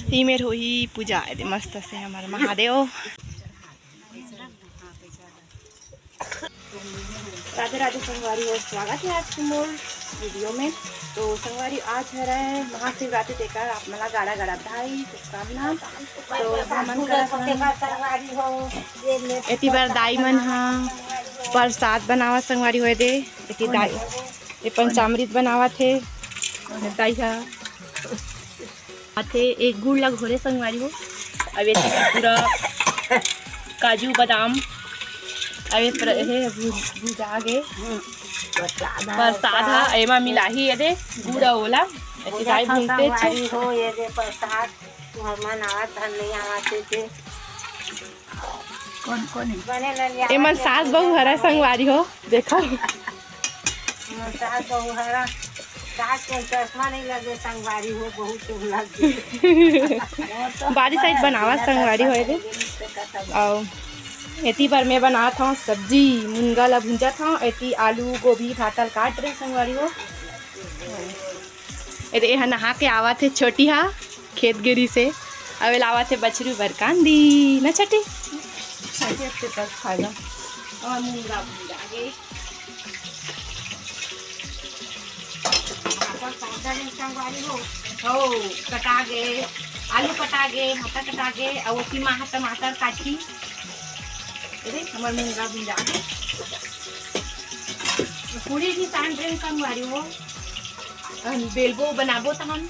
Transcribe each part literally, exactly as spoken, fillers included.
ई मेर होही पूजा, एदे मस्त से हमर महादेव। राधे राधे संगवारी हो, स्वागत है आज के मोर वीडियो में। तो संगवारी, आज हरय महाशिवरात्रि, तेकर आप मन ला गाड़ा गाड़ा बधाई, शुभकामना। तो हमन करत हन एती बर दाई मन ह प्रसाद बनावत संगवारी हो, एदे एती दाई, ये पंचामृत बनावत हे दाई ह। आथे, एक गुड़ ला घोरे संगवारी हो। अब ये पूरा काजू बादाम, अब ये प्र-, हे भुज-, भुजा गे। प्रसाद ह, एमा मिलाही एदे गुड़ अउ ओला। ऐसी दाई भूजते छे। संगवारी हो, ये दे प्रसाद, तुहर मन आवत हन, नहीं आवत हे ते। कौन, कौन है? बने नरिया एमन के सास बहू हरा संगवारी हो, देखा। एमन सास बहू हरा, सास के चश्मा नहीं लगे संगवारी हो, बहुत तो लग गए। बारी साइड बनावा संगवारी हो एदे। अउ एती बर मैं बनात हूँ सब्जी, मुनगा ला भूंजत हूँ, एती आलू, गोभी, भाटा ल काट रहे संगवारी हो। एदे एहा नहा के आवत हे छोटी हा। खेत गे रिहिसे, अब एला आवत हे बछरू बर कांदी, न छटी? छटी अब तेकर खाए ला। और मुनगा भुंजा गे। भाटा काटा गे संगवारी हो। हो, कटा गे, आलू कटा गे, भाटा कटा गे, अउ ओती माँ ह टमाटर काटही। अरे, हमर मुनगा भुंजा गे। पूरी भी सान रे संगवारी हो। हम बेलबो बनाबो तहन।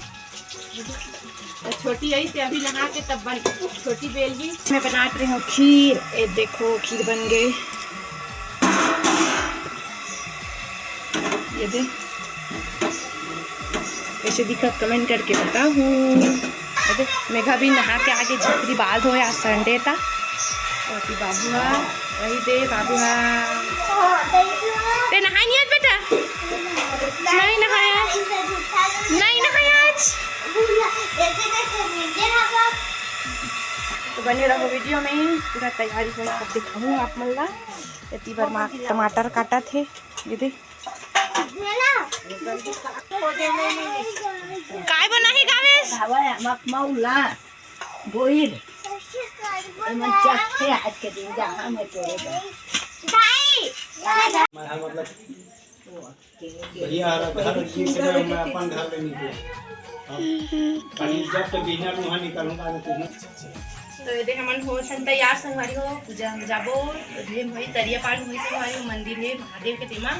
तो छोटी आई से अभी नहा के तब बन, छोटी बेल भी। मैं बनात रही हूँ खीर। ए देखो, खीर बन गए। ये दे, कैसे दिखा, कमेंट करके बताओ। ये दे, मेघा भी नहा के आगे, झपरी बाल धोए, आज संडे था। और बाबू हा, वही दे बाबू हा। ते नहाए नहीं आज बेटा? नहीं नहाया आज। नहीं नहाया आज। तो बने रहो वीडियो में, पूरा तैयारी हो, सब दिखाऊँ आप मन ला। एती बर मा-, टमाटर काटत हे, ये दे। काय बनाही गावेश? मौला। बोइर। एमन चखथे आज के दिन, जहाँ मैं तोरे बर। भैया, हरा घर की से मैं अपन घर ले निकले। अब खाली जब तक बिना मुँह निकालूंगा, तो ये देख, हमन हो सन तैयार संगवारी हो, पूजा हम जाबो, ये भाई तरिया पार हुई संगवारी हो, मंदिर है महादेव के तेमा।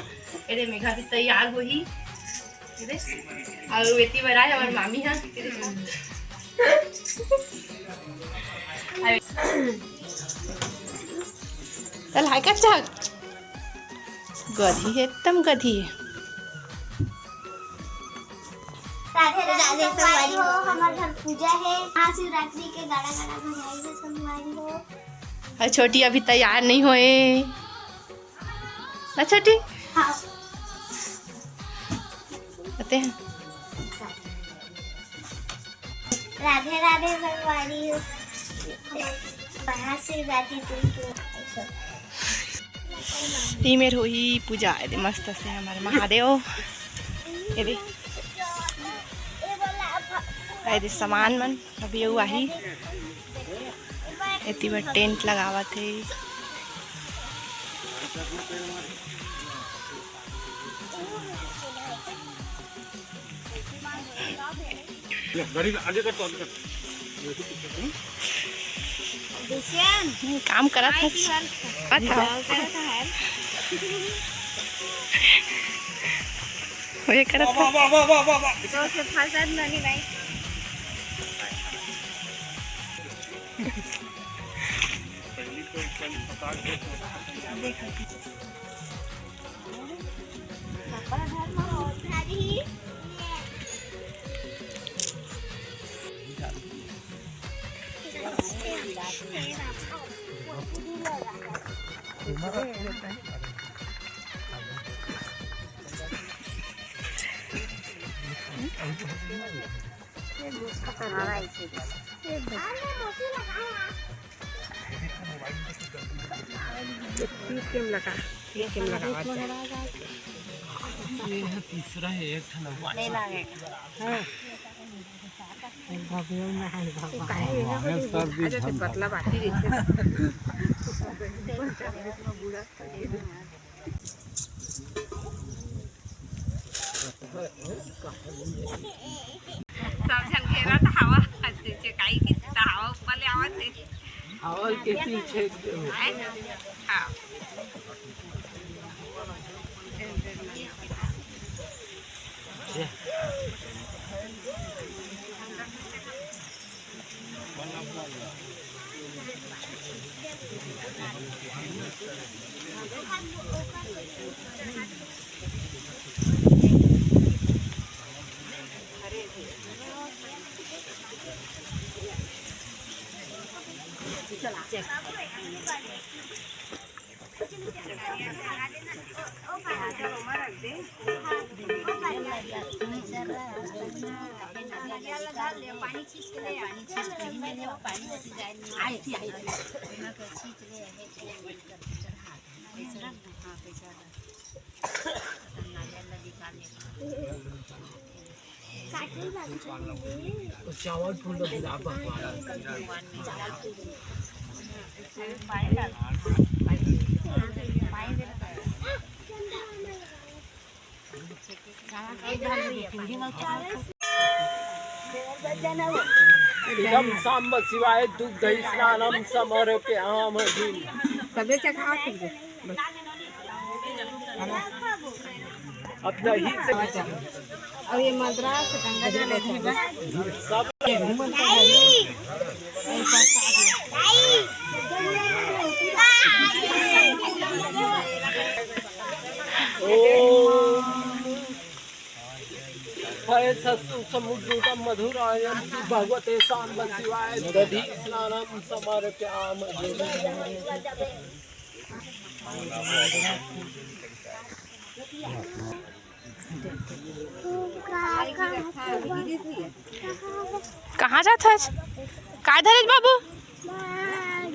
ये दे मेघा भी तैयार होही। अउ एती बर आए हमर मामी हा। चल, हाय कर चल। गधी है, एकदम गधी है। राधे राधे संगवारी हो, हमर घर पूजा है। महाशिवरात्रि के गाड़ा गाड़ा बधाई हो संगवारी हो। अउ छोटी अभी तैयार नहीं होए। ना छोटी? हाँ। आते हैं। राधे राधे संगवारी हो। महाशिवरात्रि तुमको। ई मेर होही पूजा, एदे मस्त से हमर महादेव। एदे, एदे सामान मन। अभी अउ आही। एती बर टेंट लगावत हे। हम्म, काम करत हे। करत हे। ओए करत हे। ये है तीसरा है, एक ठन अउ बाकी। हाँ। भव्य में है बाबा। काहे है? अरे, सर्दी अच्छा, झन पतला बाटी रहिथे। सब झन घेरा त हवा, जइसे काई के त हवा ऊपर ले आवत हे। हवा के पीछे। हैं? हाँ। चावल फूल ला भुला भगवान। इदं सांब शिवाय दुग्ध स्नानं समर्पयामि। सबे चढ़ा के दे। अब दही से अब ये मद्रास गंगा जल है, घी बा। सब ओम। फलशस्तु समुद्भूतं मधुरायं भगवते साम्ब शिवाय दधि स्नानं समर्पयामि। कहाँ जात हस? का धरे बाबू?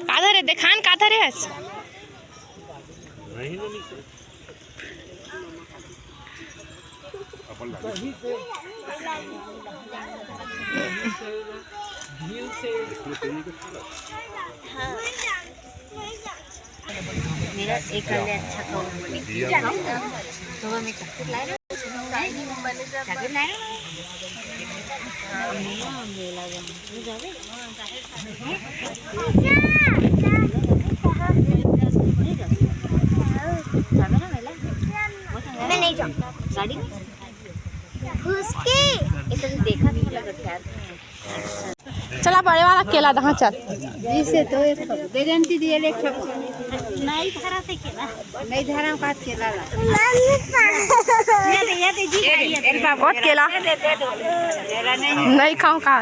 का धरे? देखान का धरे हस? मेरा एक अंडे अच्छा खाओ। तो मैं क्या? मैं नहीं जाऊँ। गाड़ी में? घुस के। इसे तो देखा नहीं लगा यार। चला बड़े वाला केला दहा चल। इसे तो एक ठो दे देन दीदी, ये ले एक ठो। नहीं धरा थे केला। नहीं धरा का केला ला। ये दे, ये दे जी, ये दे, ये दे। बहुत केला। नहीं खाऊं का?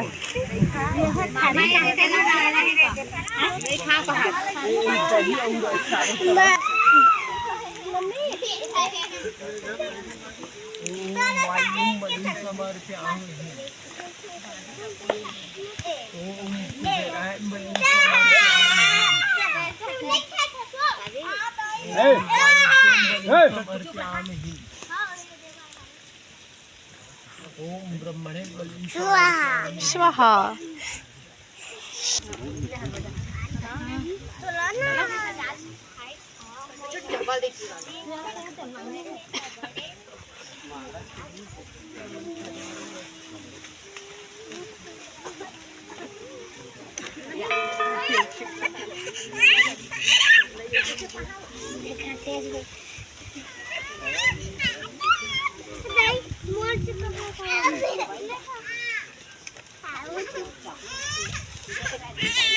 ओम ब्रह्मणे बलिं स्वाहा। स्वाहा।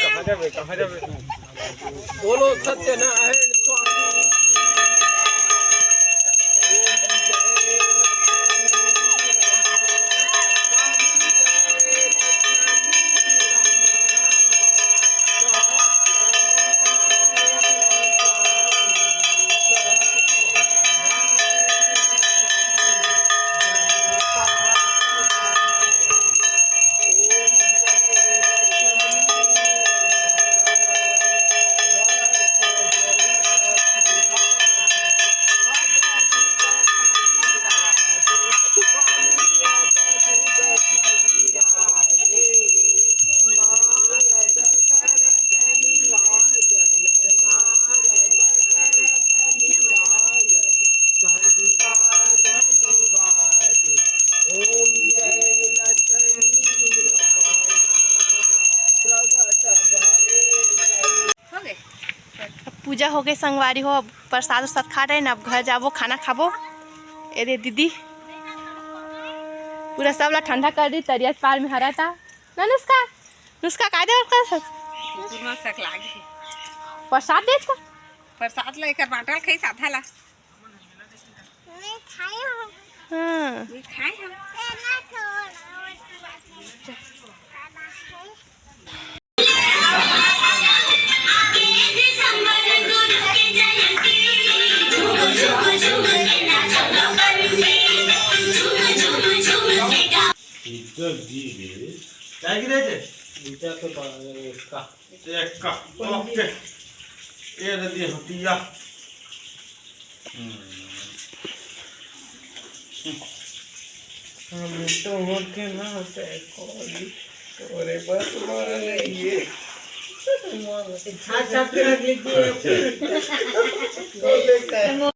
कहाँ जाबे, कहाँ जाबे? बोलो सत्यनारायण स्वामी। हो गए संगवारी हो, अब प्रसाद उरसाद खा रहे ना, अब घर जाबो, खाना खाबो। ए दे दीदी, पूरा सब ला ठंडा कर दी, तरिया पार में हरा था ना। नुस्खा, नुस्खा का दे और कर? प्रसाद दे इसका। प्रसाद ला एकर बांटल खाई साधा ला। मैं खाया हूँ। हाँ। मैं खाया हूँ। इज्जत दी रे। क्या गिरे थे? ईटा तो बा-, इसका। एक का। ओके। ये दे दी हटिया। हम्म। हम तो होके ना से कोई तोरे बस मारे ये। अच्छा, फिर अगली दिन।